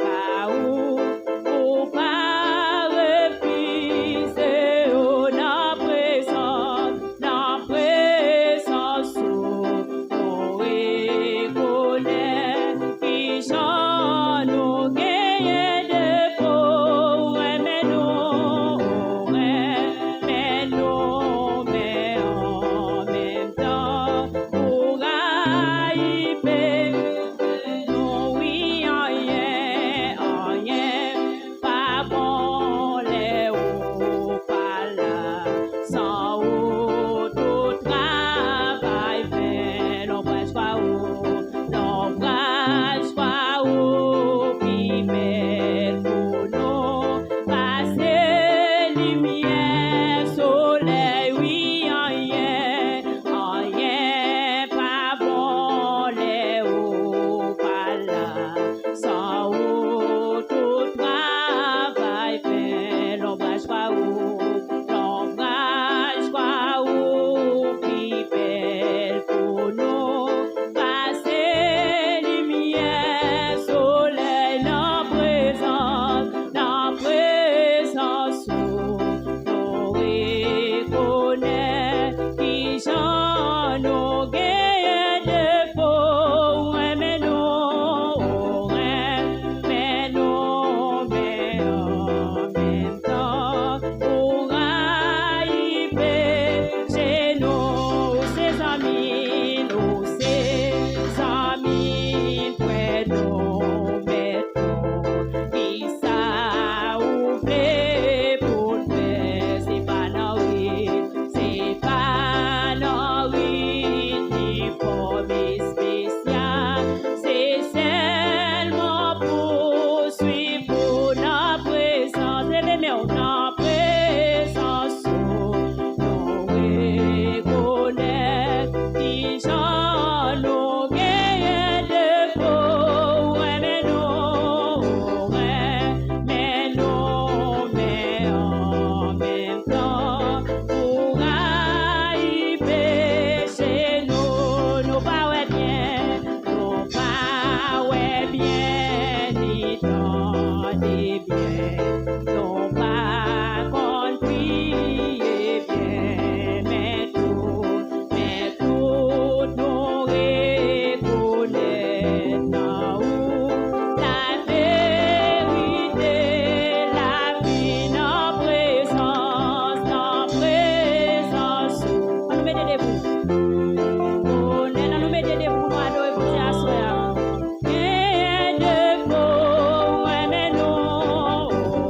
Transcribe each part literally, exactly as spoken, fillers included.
pa ou, ou pa refize yo nan prezans, nan prezans ou. Nou rekonèt kijan nou genyen defo, ou renmen nou, ou renmen nou, men an menm tan, ou rayi peche nou, wi, anyen, anyen pa bon lè ou pa la. San ou, tout travay ven, lonbraj pa ou, lonbraj pa ou pi bèl pou nou pase limyè solèy, wi, anyen, anyen pa bon lè ou pa la. San ou, tout travay ven, lonbraj pa ou, lonbraj pa ou pi bèl pou nou pase limyè solèy nan prezans, nan prezans ou. Nou rekonèt kijan nou genyen defo, ou renmen nou, ou renmen nou, men an menm tan, ou rayi peche nou. Ou se zanmi n, ou se zanmi n, frè nou, mèt nou. Kisa ou vle pou n fè? Se pa nan rit, se pa nan rit ni fòm espesyal. Se sèlman pou swiv ou nan prezans. Leve men w nan prezans ou. Nou rekonèt kijan nou genyen defo, ou renmen nou, ou renmen nou, men an menm tan, ou rayi peche nou. Nou pa wè byen, nou pa wè byen, ni tande byen. Nou pa konn priye byen, men tout, men tout nou rekonèt nan ou laverite, lavi nan prezans, nan prezans ou. Ann nou mete debout. Bonè, ann nou mete debout, nou adore Bondye aswè a. Genyen defo, ou renmen nou, ou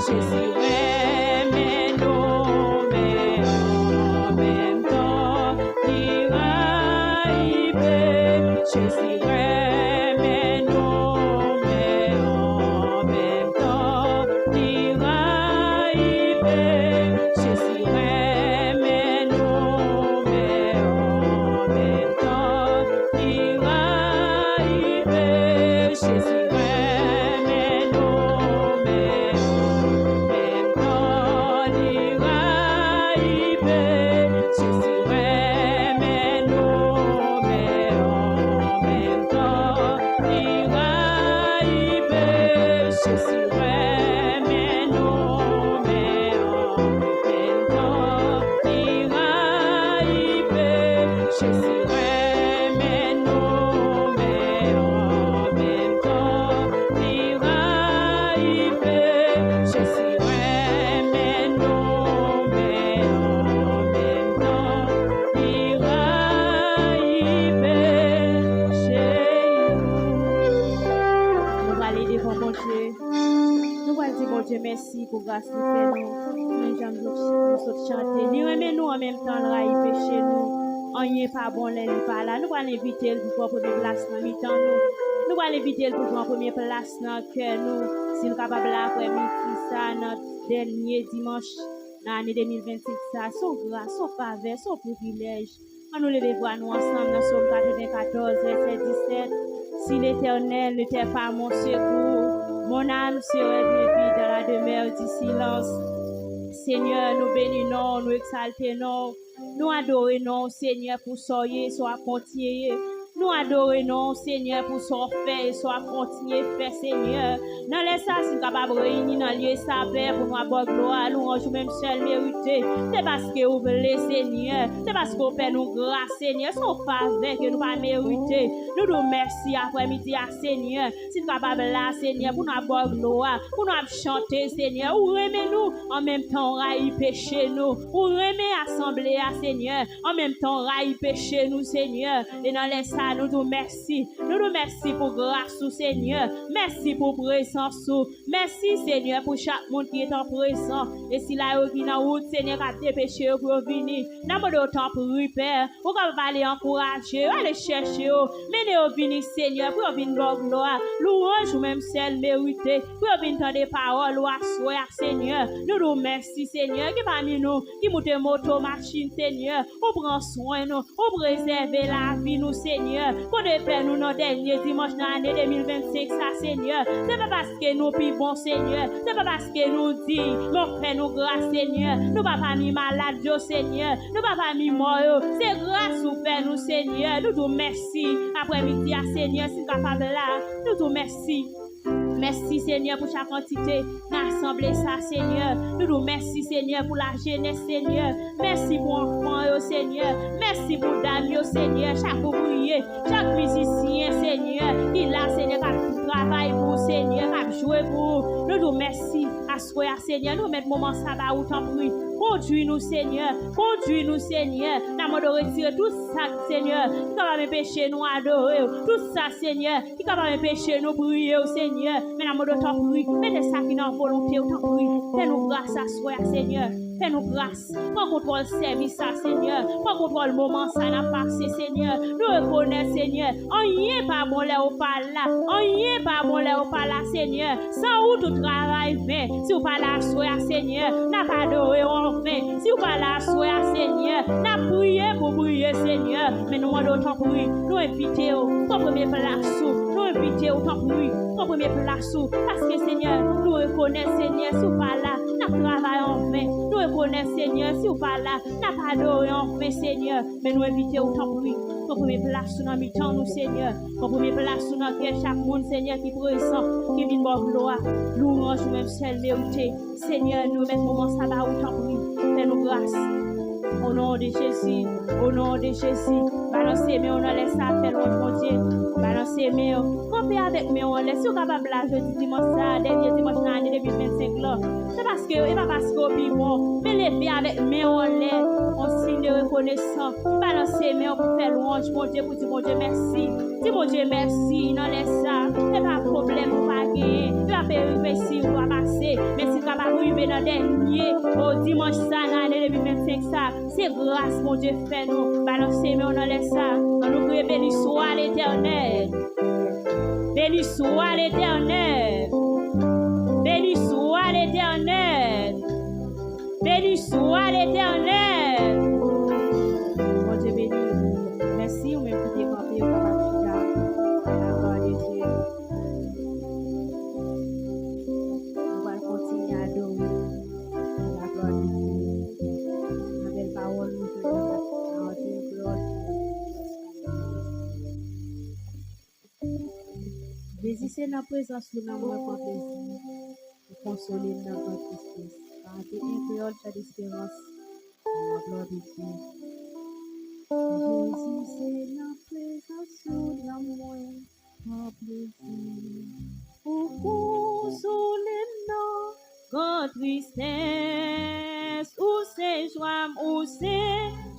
Jezi renmen nou, men an menm tan, li rayi peche. Jezi renmen nou, men an menm tan, li rayi peche. Jezi renmen nou, men an menm tan, li rayi peche. Jezi renmen nou, men an menm tan, li rayi peche. Jezi renmen nou, men an menm tan, li rayi peche. Jezi renmen nou, men an menm tan, li rayi peche. Jezi renmen nou, men an menm tan, li rayi peche. Jezi renmen nou, men an menm tan, li rayi peche yo. Nou prale devan Bondye. Nou pral di Bondye mèsi pou gras li fè nou. Men jan nou sot chante. Li renmen nou an menm tan l rayi peche nou. Anyen pa bon lè li pa la. Nou pral envite l pou pran premye plas nan mitan nou. Nou pral envite l pou pran premye plas nan kè nou. Si l kapab la aprèmidi sa, nan dènye dimanch nan ane de mil vennsenk sa, se yon gras, se yon favè, se yon privilèj. Ann nou leve vwa nou ansanm nan Sòm katrevenkatòz, vèsè disèt. Si l'Éternel n'était pas mon secours, mon âme serait vivide dans la demeure du silence. Senyè, nou beni non w, nou egzalte non w, nou adore non w, Senyè, pou sa w ye, sa w ap kontinye ye. Nou adore non w, Senyè, pou sa w fè e sa w ap kontinye fè, Senyè. Nan lè sa, si n kapab reyini nan lye sa, Pè, pou nou ap ba w glwa, louwanj ou menm sèl merite. Se paske ou vle, Senyè. Se paske ou fè nou gras, Senyè. Se yon favè ke nou pa merite. Nou di w mèsi aprèmidi a, Senyè. Si n kapab la, Senyè, pou nou ap ba w glwa, pou nou ap chante, Senyè. Ou renmen nou, an menm tan ou rayi peche nou. Ou renmen asanble a, Senyè. An menm tan ou rayi peche nou, Senyè. E nan lè sa, nou di w mèsi. Nou di w mèsi pou gras ou, Senyè. Mèsi pou prezans ou. Mèsi, Senyè, pou chak moun ki gentan prezan. E sila yo ki nan wout, Senyè, k ap depeche yo pou yo vini. N ap mande w, tanpri, Pè, ou kapab ale ankouraje yo, ale chèche yo, mennen yo vini, Senyè, pou yo vin ba w glwa. Louwanj ou menm sèl merite, pou yo vin tande pawòl ou aswè a, Senyè. Nou di w mèsi, Senyè, gen pami nou ki moute moto, machin, Senyè, ou pran swen nou, ou prezève lavi nou, Senyè. Kote Pè nou nan dènye dimanch nan ane de mil vennsenk sa, Senyè. Se pa paske nou pi bon, Senyè. Se pa paske nou diy, men w fè nou gras, Senyè. Nou pa pami malad yo, Senyè. Nou pa pami mò yo. Se gras ou fè nou, Senyè. Nou di w mèsi aprèmidi a, Senyè. Si n kapab la, nou di w mèsi. Mèsi, Senyè, pou chak antite nan asanble sa, Senyè. Nou di w mèsi, Senyè, pou lajenès, Senyè. Mèsi pou anfan yo, Senyè. Mèsi pou dam yo, Senyè. Chak oubriye, chak mizisyen, Senyè, ki la, Senyè, k ap travay pou ou, Senyè, k ap jwe pou ou. Nou di w mèsi aswè a, Senyè. Nou remèt moman sa ba ou, tanpri. Kondui nou, Senyè. Kondui nou, Senyè. N ap mande w retire tout sa, Senyè, ki kapab enpeche nou adore w. Tout sa, Senyè, ki kapab enpeche nou priye w, Senyè. Men n ap mande w, tanpri, mete sa ki nan volonte w, tanpri. Fè nou gras aswè a, Senyè. Fè nou gras. Pran kontwòl sèvis sa, Senyè. Pran kontwòl moman sa n ap pase, Senyè. Nou rekonèt, Senyè, anyen pa bon lè ou pa la. Anyen pa bon lè ou pa la, Senyè. San ou, tout travay ven. Si ou pa la aswè a, Senyè, n ap adore w anven. Si ou pa la aswè a, Senyè, n ap priye pou priye, Senyè. Men nou mande w, tanpri, nou envite w, pran premye plas ou. Nou envite w, tanpri, pran premye plas ou. Paske, Senyè, nou rekonèt, Senyè, si ou pa la, n ap travay anven. Nou rekonèt, Senyè, si ou pa la, n ap adore anven, Senyè. Men nou envite w, tanpri, pran premye plas ou nan mitan nou, Senyè. Pran premye plas ou nan kè chak moun, Senyè, ki prezan, ki vin ba w glwa. Louwanj ou menm sèl merite. Senyè, nou remèt moman sa ba ou, tanpri. Fè nou gras. O non de Jezi, o non de Jezi. Balanse men w nan lè sa, fè lwanj Bondye. Balanse men w. Kanpe avèk men w anlè. Si w kapab la jodi dimanch sa, dènye dimanch nan ane de mil vennsenk lan, se paske, e pa paske w pi bon, men leve avèk men w anlè, an siy de rekonesans. Balanse men w pou fè lwanj Bondye, pou di Bondye mèsi. Di Bondye mèsi nan lè sa. E pa pwoblèm ou pa genyen. E peripesi ou va pase, men si l kapab rive nan dènye, o, dimanch sa nan ane de mil vennsenk sa, se gras Bondye fè nou. Balanse men w nan lè sa. Ann nou kriye: Béni soit l'Éternel. Béni soit l'Éternel. Béni soit l'Éternel. Béni soit l'Éternel. Bondye beni w. Mèsi, ou menm ki te kanpe, ou kapab chita. La gloire de Dieu. Nou pral kontinye adore. La gloire de Dieu. Nan bèl pawòl nou jwenn nan Maten Kreyòl. Jezi, se nan prezans ou nanm mwen pran plezi. Ou konsole m nan gran tristès. Maten Kreyòl, Chan Desperans. La gloire de Dieu. Jezi, se nan prezans ou nanm mwen pran plezi. Ou konsole m nan gran tristès. Ou se jwa m, ou se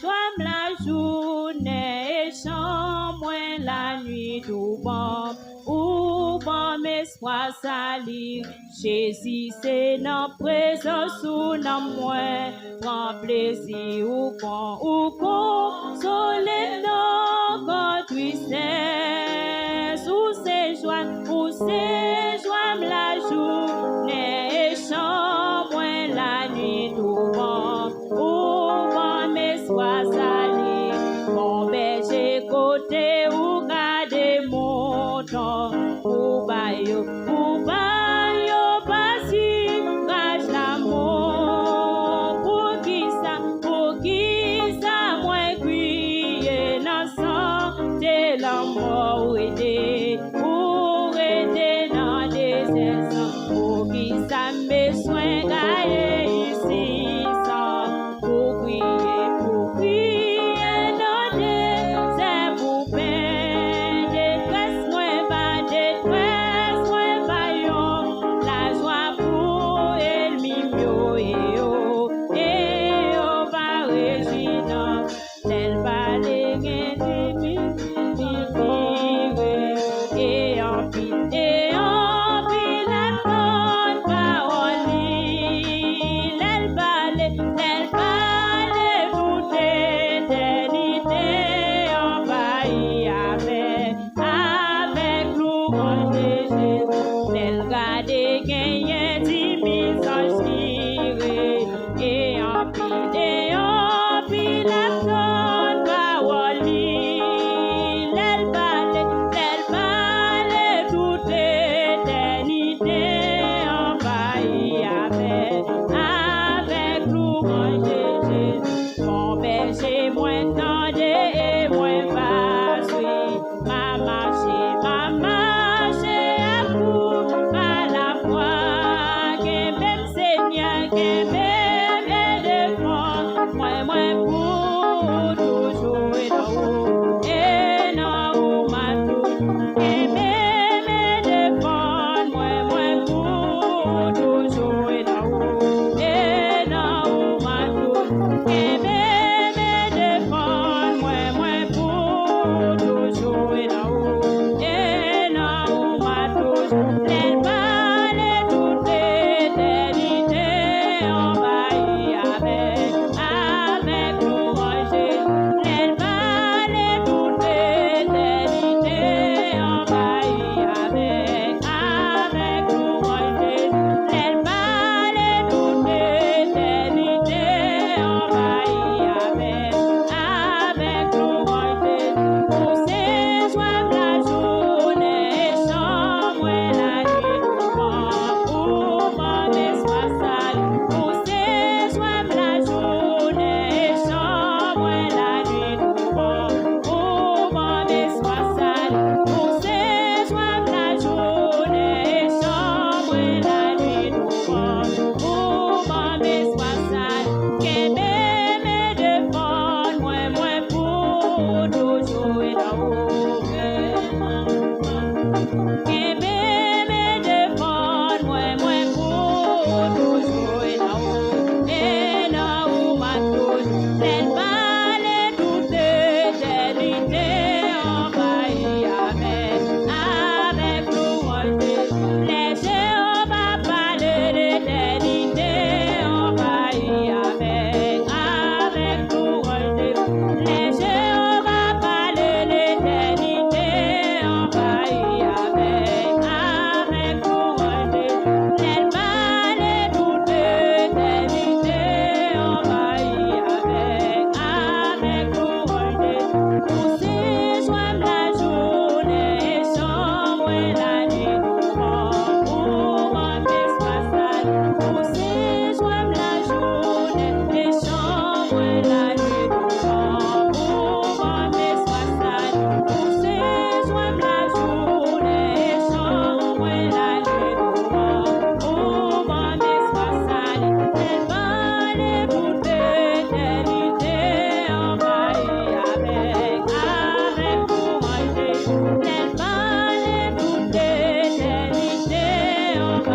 jwa m lajounen e chan mwen lannuit. Ou ban m, ou ban m espwa sali. Jezi, se nan prezans ou nanm mwen pran plezi. Ou kon, ou konsole m nan gran tristès. Ou se jwa m, ou se jwa m lajounen e chan mwen lannuit. Ou ban m, ou ban m espwa sali. Bon bèje, kote ou gade mouton, ou ba yo, ou ba yo pastiraj lanmou. Poukisa, poukisa mwen kriye nan sante lanmò? Ou rete, ou rete nan dezè san. Poukisa m bezwen gaye isi san? Pou kriye, pou kriye nan dezè, pou plen detrès mwen pa, detrès mwen pa yon lajwa pou ènmi m yo, e yo, e yo pa rejwi nan. Lè l pale gen difikilte, e anpil, e anpil ap tann pawòl li. Lè l pale, lè l pale, tout etènite anvayi avèk, avèk louwanj de Jezi. Lè l gade genyen dizanj li rele, e anpil, e anpil ap tann pawòl li. Lè l pale, lè l pale, tout etènite anvayi avèk, avèk louwanj de Jezi. Bon bèje mwen tande e mwen pa swi. M a mache, m a mache ak ou pa lafwa. Kenbe m, Senyè, kenbe m e defann mwen, mwen pou toujou e nan ou, e nan ou m a toujou. Kenbe m e defann mwen, mwen pou toujou e nan ou, e nan ou m a toujou. Kenbe m e defann mwen, mwen pou toujou e nan ou, e nan ou m a toujou. Lè l pale tout etènite anvayi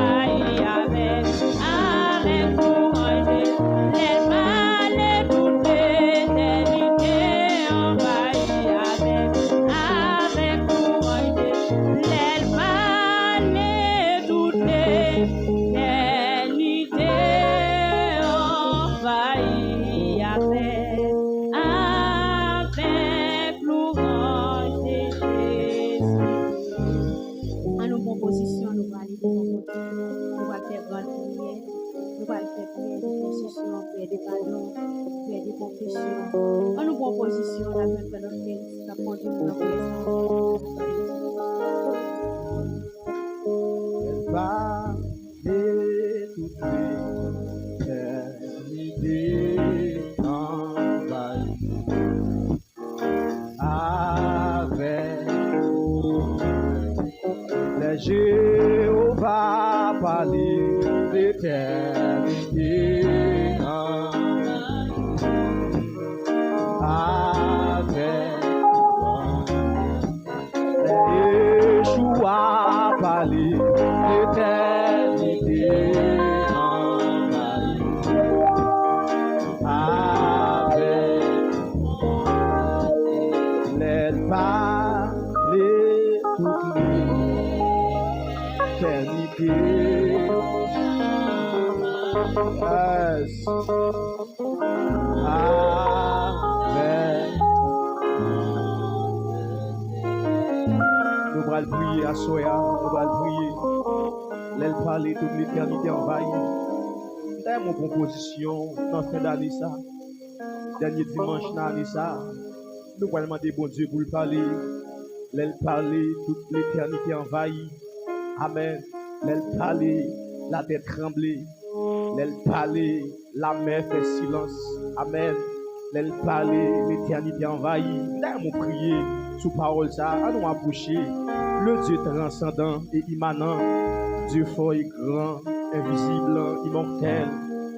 Anvayi avèk, avèk louwanj de, lè l pale tout letènite anvayi avèk, avèk louwanj de, lè l pale tout letènite anvayi avèk, avèk louwanj de Jezi. An nou pran pozisyon, nou prale devan Bondye. Nou pral fè gran priyè. Nou pral fè priyè de entèsesyon, priyè de padon, priyè de konfesyon. An nou pran pozisyon, n ap jwenn frè Lòfèl k ap kondui nou nan priyè sa. Pale tout letènite anvayi avèk. Lè Jewova pale, letènite anvayi avèk. Lè Yeshua pale, letènite anvayi avèk. Lè l pale, tout letènite. Yes. Amèn. Nou pral priye aswè a, nou pral priye. Lè l pale, tout letènite anvayi. M ta renmen w pran pozisyon nan fen dane sa, dènye dimanch nan ane sa. Nou pral mande Bondye pou l pale. Lè l pale, tout letènite anvayi. Amèn. Lè l pale, latè tranble. Lè l pale, lamè fè silans. Amèn. Lè l pale, letènite anvayi. M ta renmen w priye sou pawòl sa a. Ann nou apwoche. Le Dieu transcendant et immanent, Dieu fort et grand, invisible, immortel,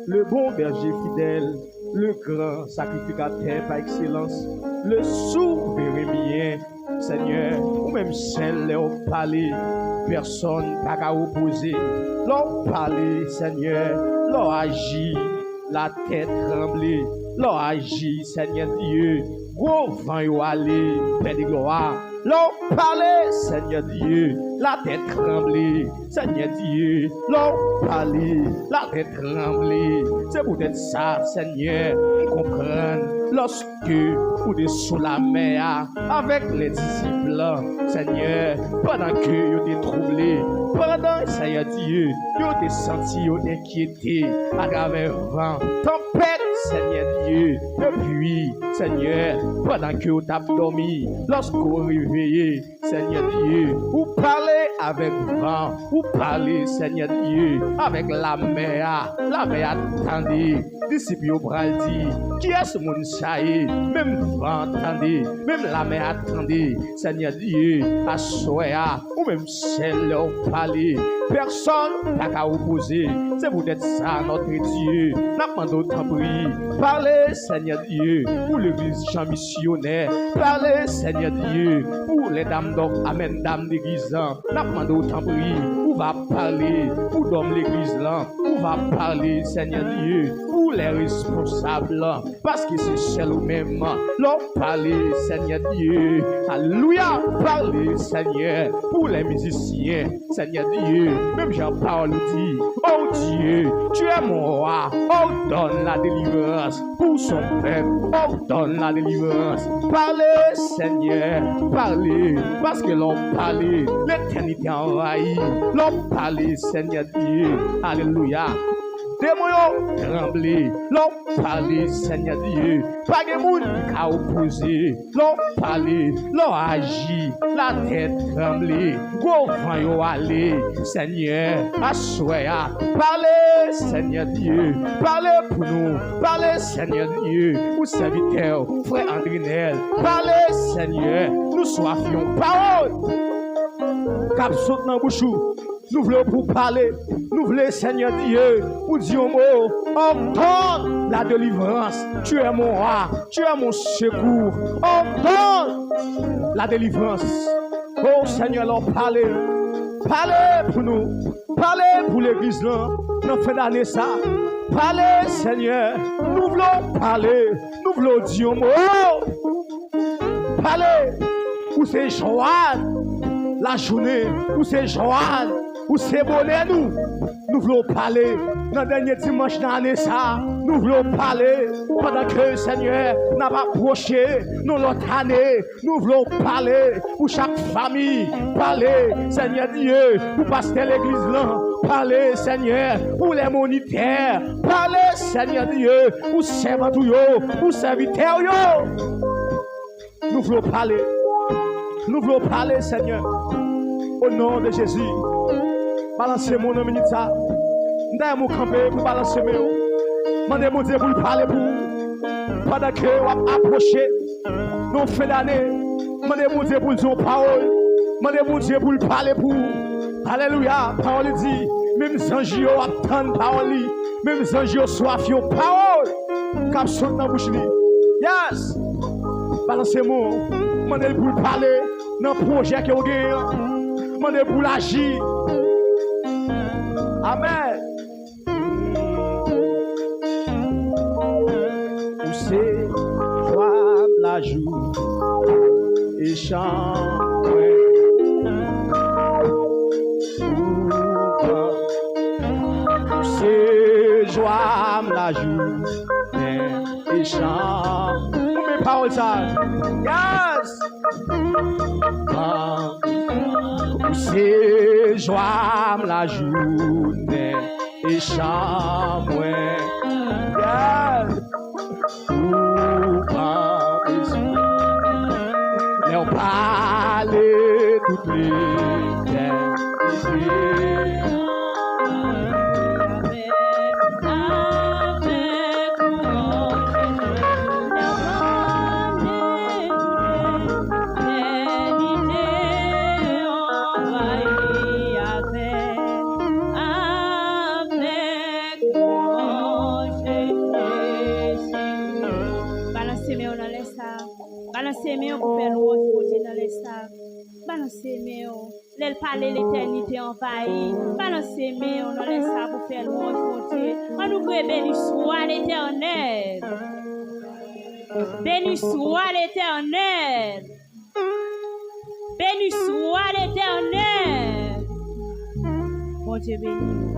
le bon berger fidèle, le grand sacrificateur par excellence, le souverain bien. Senyè, ou menm sèl lè w pale, pèsòn pa ka opoze. Lè w pale, Senyè, lè w aji, latè tranble. Lè w aji, Senyè Dye, gwo van yo ale, Pè de glwa. Lè w pale, Senyè Dye, latè tranble. Senyè Dye, lè w pale, latè tranble. Se poutèt sa, Senyè, m konprann, lòske ou te sou lamè a avèk lè disip lan, Senyè, pandan ke yo te twouble, pandan, Senyè Dye, yo te santi yo enkyete atravè van, tanpèt, Senyè Dye, epi, Senyè, pandan ke yo t ap dòmi, lòske w reveye, Senyè Dye, ou pale avèk van, ou pale, Senyè Dye, avèk lamè a, lamè a tande. Disip yo pral di, kiyès moun sa ye? Menm van an tande, menm lamè a tande. Senyè Dye, aswè a, ou menm sèl lè w pale, pèsòn pa ka opoze. Se poutèt sa, Nòtre Dye, n ap mande w tanpri, pale, Senyè Dye, pou legliz Jan Misyonè. Pale, Senyè Dye, pou lè dam dòk, amèn, dam legliz lan. N ap mande w tanpri, ou va pale pou dòm legliz lan. Ou va pale, Senyè Dye, pou lè responsab lan. Paske se sèl ou menm. Lè w pale, Senyè Dye. Alelouya. Pale, Senyè, pou lè mizisyen. Senyè Dye, menm jan pawòl ou di, oh Dieu, tu es mon roi, ordonne la délivrance pour son peuple, ordonne la délivrance. Pale, Senyè, pale, paske lè w pale, letènite anvayi. Lè w pale, Senyè Dye, alelouya, demon yo tranble. Lè w pale, Senyè Dye, pa gen moun ki ka opoze. Lè w pale, lè w aji, latè tranble, gwo van yo ale. Senyè, aswè a, pale, Senyè Dye, pale pou nou, pale, Senyè Dye, pou sèvitè w, frè Andrinèl, pale, Senyè, nou swaf yon pawòl k ap sot nan bouch ou. Nou vle w pou w pale. Nou vle, Senyè Dye, pou w di yon mo. Ordonne la délivrance. Tu es mon roi. Tu es mon secours. Ordonne la délivrance. Oh Senyè, lè w pale, Pale pou nou. Pale pou legliz lan nan fen dane sa. Pale, Senyè. Nou vle w pale. Nou vle w di yon mo. Pale. Ou se jwa lajounen. Ou se jwa. Ou se bonè nou. Nou vle w pale. Nan dènye dimanch nan ane sa, nou vle w pale. Pandan ke, Senyè, n ap apwoche nan lòt ane, nou vle w pale pou chak fanmi. Pale, Senyè Dye, pou pastè legliz lan. Pale, Senyè, pou lè monitè. Pale, Senyè Dye, pou sèvant ou yo, pou sèvitè w yo. Nou vle w pale. Nou vle w pale, Senyè. O non de Jezi. Balanse men w nan minit sa. M ta renmen w kanpe pou balanse men w. Mande Bondye pou l pale pou ou. Pandan ke w ap apwoche nan fen dane, mande Bondye pou l di yon pawòl. Mande Bondye pou l pale pou ou. Alelouya. Pawòl li di, menm zanj yo ap tann pawòl li. Menm zanj yo swaf yon pawòl k ap sot nan bouch li. Yes! Balanse men w. Mande l pou l pale nan pwojè ke w genyen an. Mande l pou l aji. Amèn. Ou se jwa m lajounen e chan mwen. Ou se jwa m lajounen e chan. Ou men pawòl sa. Yes! Ou se jwa m lajounen e chan mwen. Yes! Ou pa bezwen. Lè w pale tout letènite. Balanse men w nan lè sa. Balanse men w pou fè lwanj Bondye nan lè sa. Balanse men w. Lè l pale, letènite anvayi. Balanse men w nan lè sa pou fè lwanj Bondye. Ann ouvri, béni swa Letènèl. Béni swa Letènèl. Béni swa Letènèl. Bondye beni w.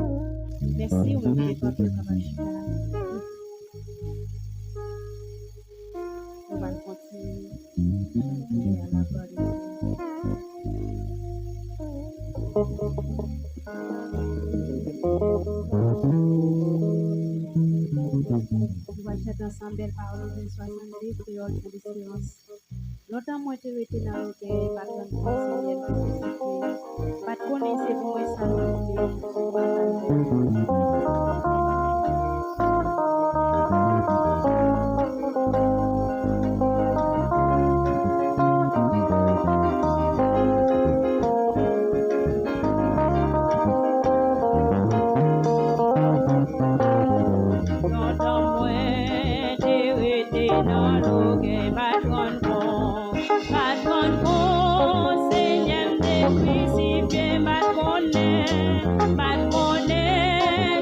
Mèsi, ou menm ki te kanpe, ou ka chita la. Nou pral kontinye. Mèsi a la glwa de Dye. Nou pral chante ansanm bèl pawòl Zen swasann de, Kreyòl pou lesperans. Lontan mwen te rete nan lògèy, pa t rann kont Senyè m te pèsekite. Pa t konnen se pou mwen sa l rive. Lontan mwen te rete nan lògèy, pa t rann kont, pa t rann kont Senyè m te krisifye, pa t konnen, pa t konnen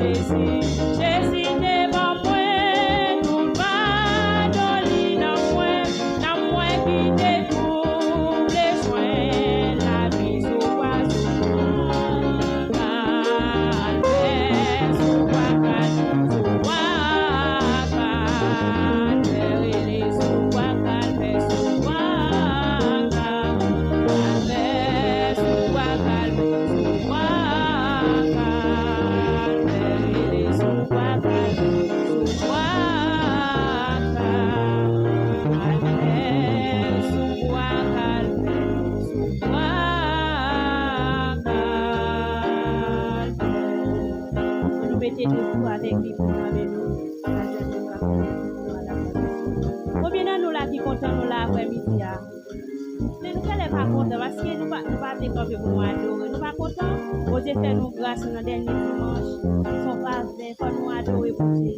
Jezi, Jezi te ban mwen tout padon li nan mwen, nan mwen ki te twouble jwenn lavi sou kwa, sou kwa Kalvè, sou kwa Kalvè, sou kwa Kalvè, rele sou kwa Kalvè, sou kwa Kalvè, sou kwa Kalvè, sou kwa Kalvè, rele sou kwa Kalvè, sou kwa Kalvè, sou kwa Kalvè, sou kwa Kalvè. Nou mete de kou avèk li pou nou avèk nou. Konbyen nan nou la ki kontan nou la aprè midi a? Men nou genlè pa kontan paske nou pa, nou pa vle kanpe pou nou adore. Nou pa kontan? Bondye fè nou gras nan dènye dimanch. Se yon favè, fò nou adore Bondye.